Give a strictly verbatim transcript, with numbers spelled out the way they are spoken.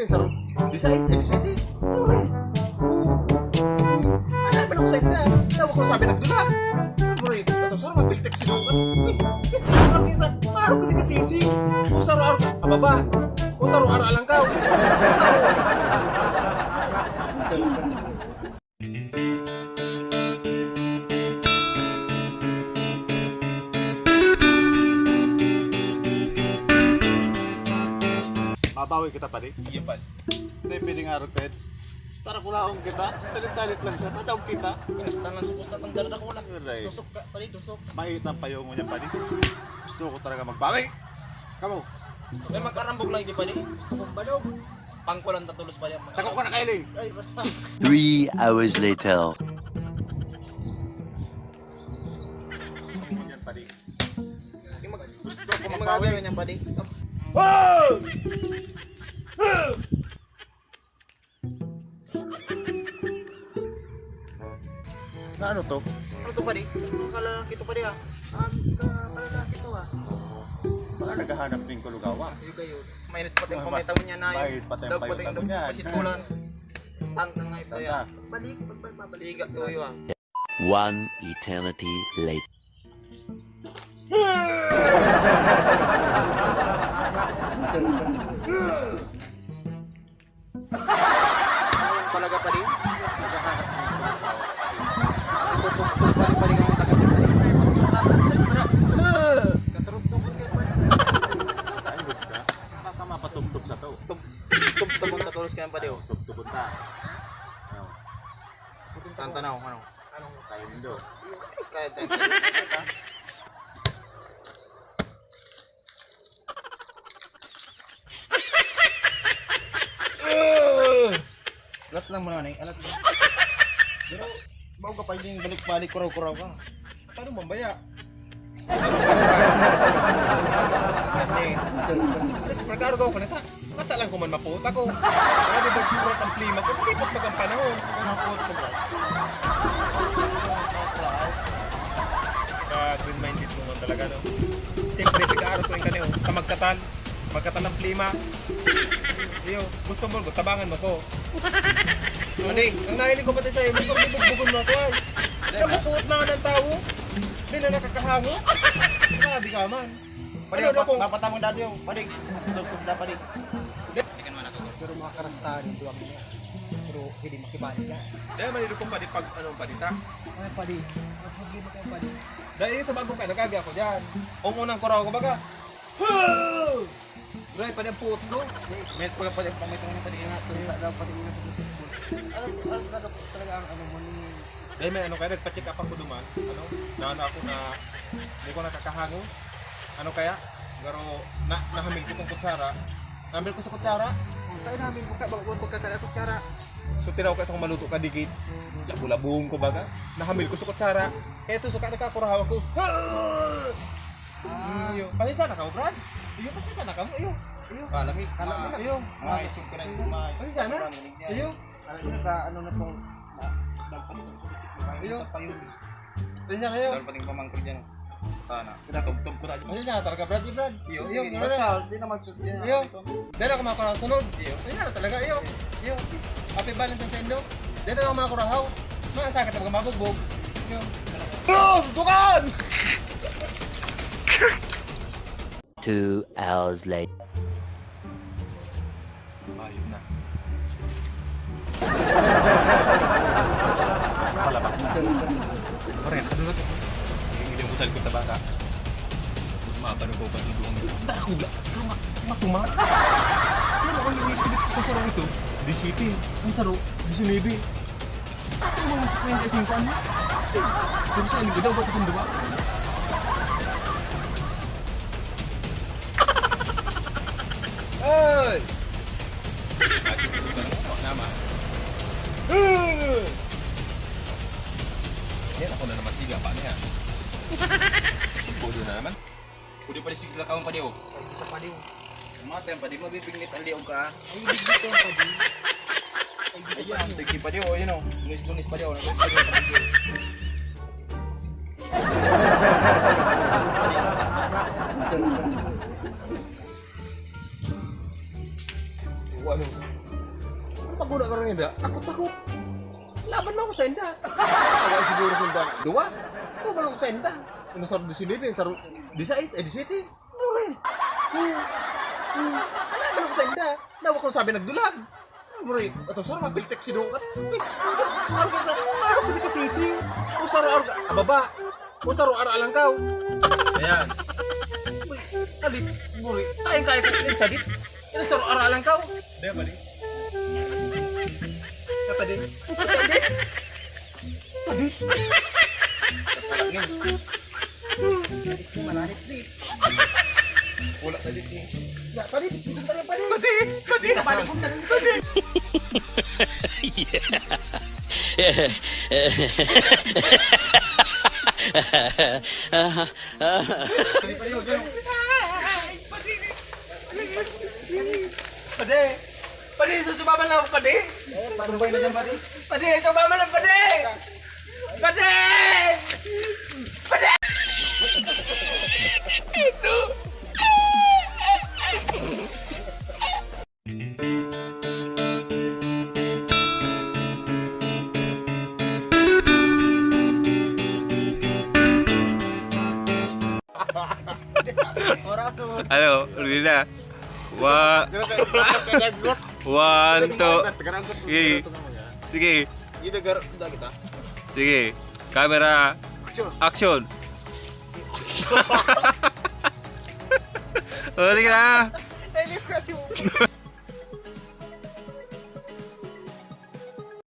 Saro, besides, F C D. Pare. Ano ba nung sa'yo na? Tawag ko sabi nagdula. Pare, ito sa mapiltek sinukat. Parang minsan, parang ko di kasisi. Usaro-aro, ababa. Usaro-aro alang ka. Usaro. Mabawi kita, padi. Sige, padi. Hindi pwedeng arog, ped. Tara, kulaong kita. Salit-salit lang siya. Madaog kita. Pinastan lang sa pusta tang dara na kula. Aray. Dusok ka, padi, dusok. Mait ang payong mo niya, padi. Gusto ko talaga magbawi. Kamo. May mag-arambog lang, di, padi. Gusto kong balog. Pangkulan tatulos pa yan. Sako ka na, Kylie. Ay, basta. Three hours later. Gusto ko magbawi. Gusto ko magbawi. Yan, padi. Na ano to? Ano to, padi? Ang kalalaki to, padi, ah. Ang kalalaki to, ah. Baka naghahanap din ko lugawa. Ayun kayo. Mainit pa tayong pamita mo niya na yun. Mainit pa tayong pamita mo niya. Daw pa tayong dapat sa pasitulan. Stand na nga ito, yan. Balik, pagbalik, babalik. Siga to, yun, ah. One eternity later. Talaga, padi? Tutok-tutok, padi, padi, padi, padi. Katurog-turog kayo, padi. Baka mapatugtog sa to. Tug-, tugtog ang katulos kayo, padi, oh. Tugtugon ta. Ano? Saan tanaw? Ano? Tayo nindo. Kaya tayo. Alat lang mo naman eh. Alat lang. Pero, bago ka pa yung balik-balik, kuraw-kuraw ka. Paano mambaya? Tapos, pagkaroon ko na ta. Masa lang ko man mapuot ako. Grabe ba, kurot ang plima ko? Malipot pag ang panahon. Ano ang puot ko, bro? Ka-green-minded mo man talaga, no? Siyempre, pag-aaro ko yung kaniyo, kamagkatan. Magkatan ang plima. Iyo, gusto mo, tabangan mo ko. Ano eh? Ang nahiling ko pati sa'yo, magpagbubugbog mo ako, ay. Hindi, Nabubuot na nga ng tao. Hindi na nakakahangos. Grabe ka man. Padi, Ano, dapat, ano, dapat ang dati yung, padi. Tugtog na, padi. Hindi ka naman natutulog. Pero mga karastahan yung duwag niya. Pero hindi makibalik yan. Dahil manido kong padi pag anong padi ta. Ay, padi. Ang problema ko, padi. Dahil sa bagong ka, nagagi ako dyan. Ang unang kuraw ko baga. Bray, padi ang puot ko. Hindi, may pag-, padi, pag may tanong yung padi nga, padi sa daw, padi nga. Ano, ano talaga, talaga ang ano mo ni Dahil may ano kaya, nagpa-check up ako duman, ano, na ano ako na, hindi ko nakakahangos. Ano kaya? Pero na, nahamil ko tong kutsara. Nahamil ko sa kutsara. Ang tayo namin, buka, bago ko pagkakala kutsara. So, tinaw ka sa kung maluto ka, dikit. Labu-labuhon ko baga. Nahamil ko sa kutsara. Eto, suka, nakakurahaw ako. Ah. Mm, iyo. Pasensya na ka, Brad. Iyo, pasensya na ka. Iyo. Iyo. Kalami. Kalami na. Iyo. Mga isog ko na yung mga Pasensya na. Iyo. Alam niyo, nag-, ano na pong, na, nagpasok ko. Iyo. Pa yun. Pasensya kayo. Dahil pating pamangkol dyan. Sana. Pinatubtob ko na. Ayun na, talaga, Brad, eh, Brad. Iyo, Iyo, sige. Brad. Basta, di naman sud-, di naman Iyo. Ito. Dahil ako makakaraw sunod. Iyo. Ayun na, talaga, iyo. Iyo. Happy Valentine's sa inyo. Dahil ako makakurahaw. Mga sakit na mga bugbog. Iyo. Bro, susukan! Two hours later. Ayun na. Pala ba? Pare, ano na to? Hindi mo salkot na baka. Mapano ko pa tutuong. Dakula. Pero ma-, matuma. Pero ako yung estimate ko sa ito. Disiti. Ang saro. Disinebe. Atong mga sa treinta y cinco ano? Pero sa ano daw, ba't itong duwa? Ay! Kasi gusto ko na naman. Yan ako na naman, siga pa niya. Bodo na naman. Pwede pa rin sige lakawang padi, oh. Ay, isa padi, oh. Matay ang padi, mabibingit ang liog ka, ah. Ay, bigit ko ang padi. Ay, bigit Ayan, ko. Thank you, padi, oh, yun, oh. Lunis-lunis, padi, oh. Lunis-lunis, padi, oh. Padi, padi. Ano? Ano pag wala ka rin, inda? Takot-takot. Laban mo ako sa inda. Kaya siguro sa inda. Duwa. Duwa lang ako sa inda. Yung saro disinebe, yung saro disais, eh, disete. Dure. Hmm. Hmm. Laban ako sa inda. Dawa ko sabi nagdulag. Dure. Ato, saro, mapiltek si Dukat. Ano ka sa, ano ka di kasisi? O saro, arog, ababa. O saro, ara lang kaw. Ayan. Uy, ali, dure. Kain, kain, kain, sadit. Ito, saro, ara lang kaw. Di ba, di? Kata di. Sadit. Sadit. Wala ni. Sadit ni, mananit ni. Wala sadit ni. Ya, sadit. Dito tayo pa rin. Padi, padi. Padi kong sadit. Padi. Padi, padi, padi. Padi! Padi, susubaban lang ako, padi! Patumbay na dyan, padi. Padi, susubaban lang, padi! Padi! Padi! Ano, Rina? Wa- One, two. Sige. Sige. Sige. Camera. Action. Action. O, sige na.